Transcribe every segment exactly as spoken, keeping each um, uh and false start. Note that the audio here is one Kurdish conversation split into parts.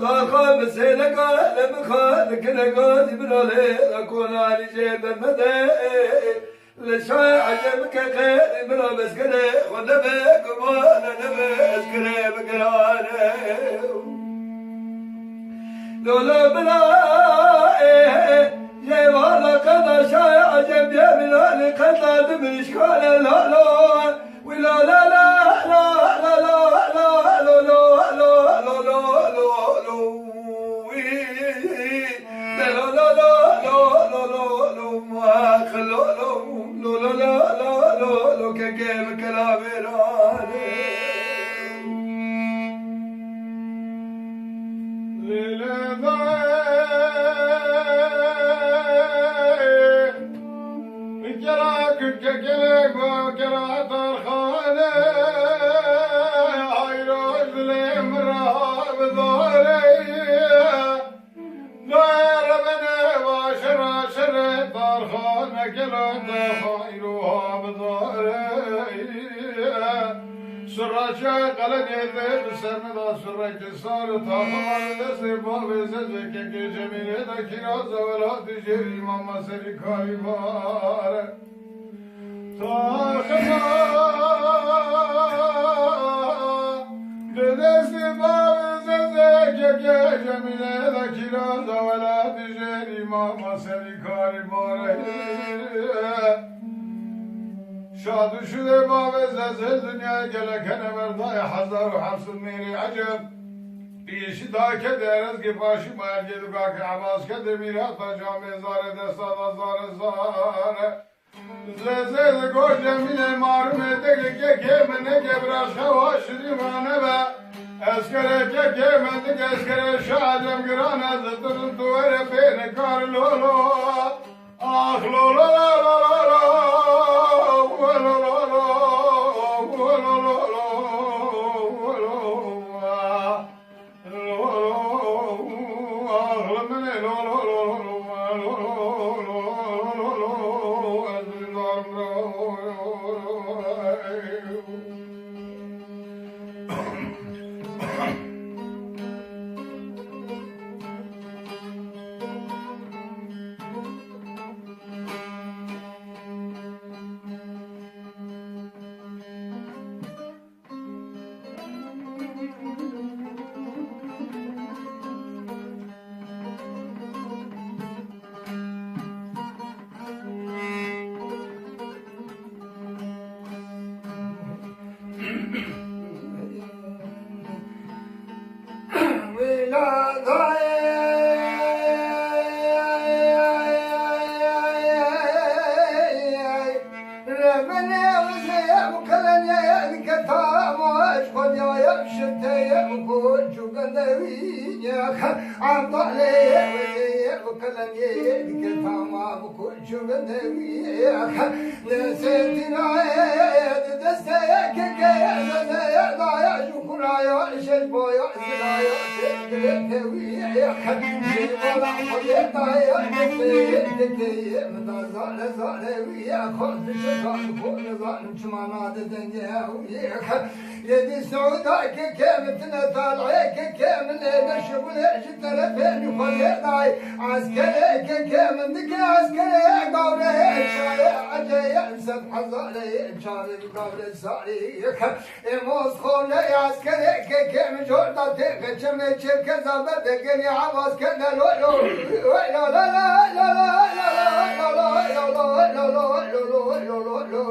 Tarxa bi sêleka li min xwe dikine gazî, bila lê de konarî jê dermede. Li şayê ecem bike qêrî, bila bezgirê xwe nebe gumane, nebe ezgirê bigirane. Lolo bila ê, jê wala qeda şayê ecem bê, bila lê qeda di mirîşkane lolo. Kera kekele ba kera tarxane, ayro dilê min ra bidare. Dare bene va şera şere tarxane, kera da hayro ha bidare. Sirra çay qelemê te bi ser min da, sirrekî sar û taxan destê bavê Zezekekê Cemîlê de kîraza welatî jêrî mama serî karî bare. Taxan di destê bavê Zezekekê Cemîlê de kîraza welatî jêrî mama serî karî bare. Şad û şûdê bavê Zezê dinyayê gelek hene berdayê hezar û heft sed mêrê ecem. Pêşî da kedê Erezgê paşî ma ergê dû kak Ebas kedê mîrata camê zarê desta da zare zare. Zezê digo Cemîlê marûmê degê kekê min neke bira şewa şirî ma nebe. Eskere kekê min dik eskere şa ecem giran ez didim tu were bêne kar lolo. Ax lo lo lo lo lo lo, lo lo lo lo, lo lo lo lo, lo lo lo lo, ax Yedi Seuda keke min tine talê keke min ê neşibule ji terefê min xwe lê dayê. Eskerê keke min dike eskerê gavre şarê eceye sed hezarê çarê gavre sarê. Ê Moskov ne eskerê keke min jor da tê qeçemê çerkeza be de gelî avaz kene lo lo. Lo lo lo lo lo lo lo lo lo lo lo lo lo lo lo lo lo lo lo.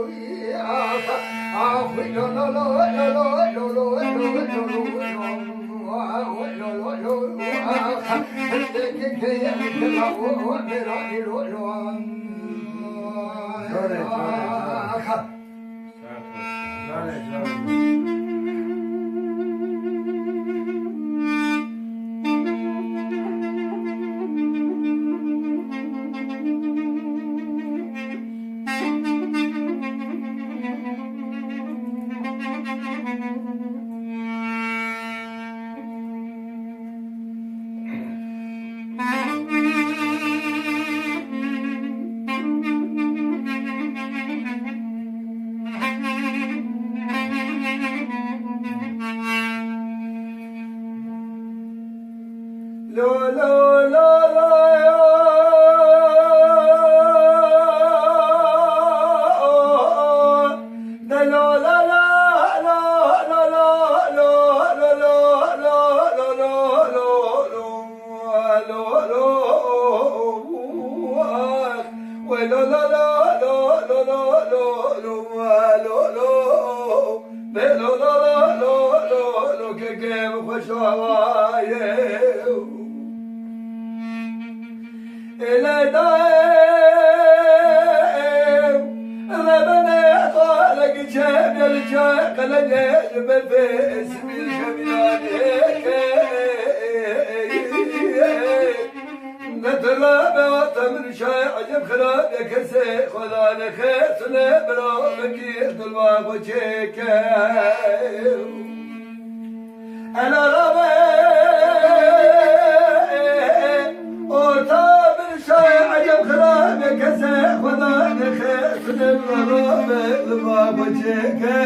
Ela rabe, orta bir şey, ecem xirabe, kese Xweda nexesine rabe, li baba çeke.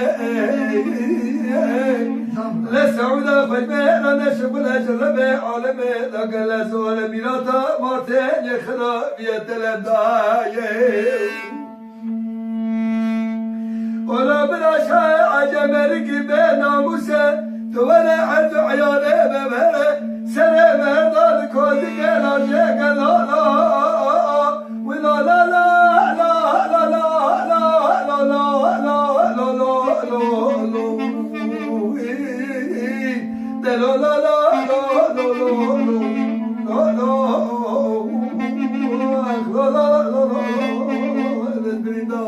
Le Seuda xwe bê, le neşibule, ji rebe aleme, le gele zore, mîrata martê, ne xirabiye, telebdaye. Ola bira şaye, ecemelikî bê namûse, tu were erd û eyalê bevere, serê berda li kozikê lajê gelala. Wi la la la la la la la la la la la la la la la. De la la la la la la la la la la la. La la la la la la la.